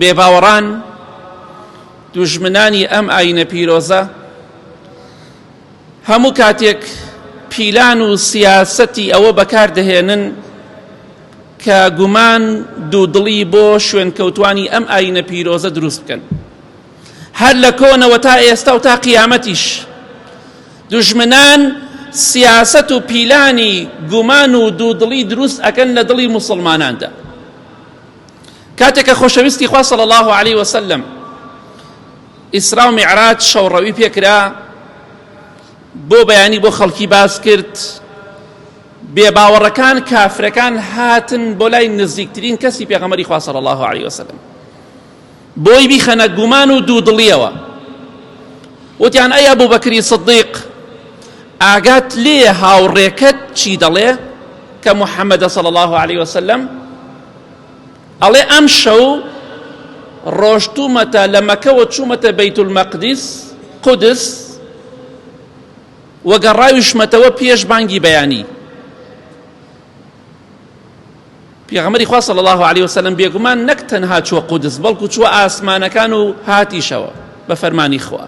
بێباوەڕان دوژمنانی ئەم ئاینە پیرۆزە هەموو کاتێک پیلان و سیاسەتی ئەوە بەکار دەهێنن کە گومان دوودڵی بۆ شوێنکەوتوانی ئەم ئاینە پیرۆزە دروست بکەن. هەر لە کۆنەوە تا ئێستا و تا قیامەتیش دوژمنان سیاسەت و پیلانی گومان و دوودڵی دروست ئەکەن لە دڵی موسڵماناندا. کاتێک کە خۆشەویستی خوا صلی الله علیه وسلم ئیسرا و میعراج شەوڕەوی پێکرا بۆ بەیانی بۆ خەڵکی باس کرد بێباوەڕەکان کافرەکان هاتن بۆ لای نزیکترین کەسی پێغەمبەری خوا صلی الله علیه وسلم بۆی بیخەنە گومان و دوودڵیەوە وتیان ئەی ئەبوو بەکری صدیق ئاگات لێ هاوڕێکەت چی دەڵێ کە محەممەدە صلی الله علیه وسلم ئەڵێ ئەم شەو ڕۆشتومەتە لە مەکەوە چوومەتە بەیت المەقدس قودس و گەڕاویشمەتەوە پێش بانگی بەیانی پێغەمبەری خوا صلی الله علیه وسلم بێگومان نەک تەنها چووە قودس بەڵکو چووە ئاسمانەکان و هاتیشەوە بە فەرمانی خوا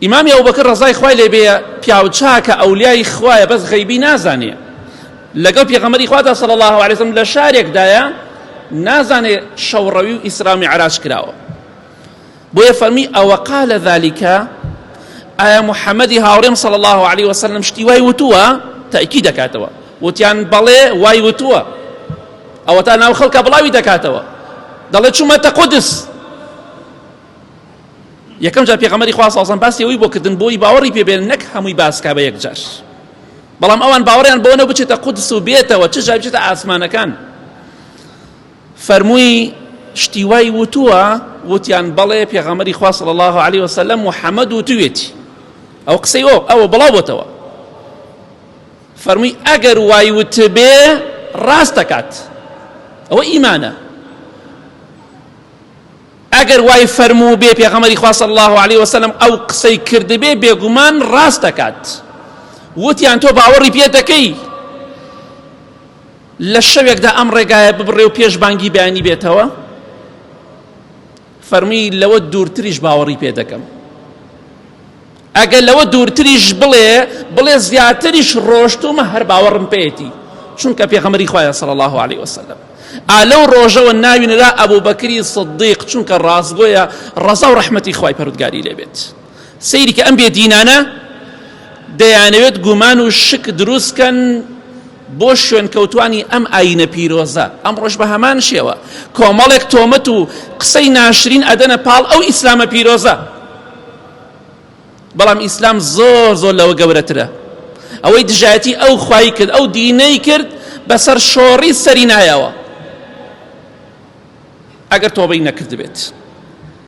ئیمامی ئەوبەکر ڕەزای خوای لێ بێ پیاو چاکە ئەولیای خوایە بەس غەیبی نازانێ لەگەڵ پێغەمبەری خوادا صلی الله علیه وسلم لە شارێکدایە نازانێ شەوڕەوی و ئیسرا و میعراج کراوە بۆیە فەرمی ئەوە قال ذلك ئایا محەممەدی هاوڕێم صلی الله علیه وسلم شتی وای وتووە تەئکید دەکاتەوە وتیان بەڵێ وای وتووە ئەوە تا ناو خەڵکە بڵاوی دەکاتەوە دەڵێ چوومەتە قودس یەکەم جار پێغەمبەری خوا صلی الله باسی ئەوەی بۆ کردن بۆی باوەڕی پێ بێن نەک هەمووی باس کا بە یەک جار بەڵام ئەوان باوەڕیان بۆ نەبوو بچێتە قودس و بێتەوە چ جار بچێتە ئاسمانەکان فەرمووی شتی وای وتووە وتیان بەڵێ پێغەمبەری خوا صلی الله علیه وسلم محمد وتوێتی ئەو قسەی ئەو ئەوە بڵاو بۆتەوە فەرمووی ئەگەر وای وتبێ ڕاست دەکات ئەوە ئیمانە ئەگەر وای فەرموو بێ پێغەمبەری خوا صلی الله علیه وسلم ئەو قسەی کردبێ بێگومان ڕاست دەکات وتیان تۆ باوەڕی پێ دەکەی لە شەوێکدا ئەم ڕێگایە ببڕێ و پێش بانگی بەیانی بێتەوە فەرمی لەوە دوورتریش باوەڕی پێ دەکەم ئەگەر لەوە دوورتریش بڵێ بڵێ زیاتریش ڕۆشتومە هەر باوەڕم پێیەتی چونکە پێغەمبەری خوایە صلی الله علیه وسلم ئا لەو ڕۆژەوە ناوی نرا ئەبوو بەکری صدیق چونکە ڕاستگۆیە ڕەزا و ڕەحمەتی خوای پەروەردگاری لێبێت سەیری کە ئەم بێدینانە دەیانەوێت گومان و شک دروستکەن بۆ شوێنکەوتوانی ئەم ئاینە پیرۆزە ئەمڕۆش بە هەمان شێوە کۆمەڵێک تۆمەت و قسەی ناشرین ئەدەنە پاڵ ئەو ئیسلامە پیرۆزە بەڵام ئیسلام زۆر زۆر لەوە گەورەترە ئەوەی دژایەتی ئەو خوای کرد ئەو دینەی کرد بەسەر شۆڕی سەری نایەوە ئەگەر تۆبەی نەکردبێت.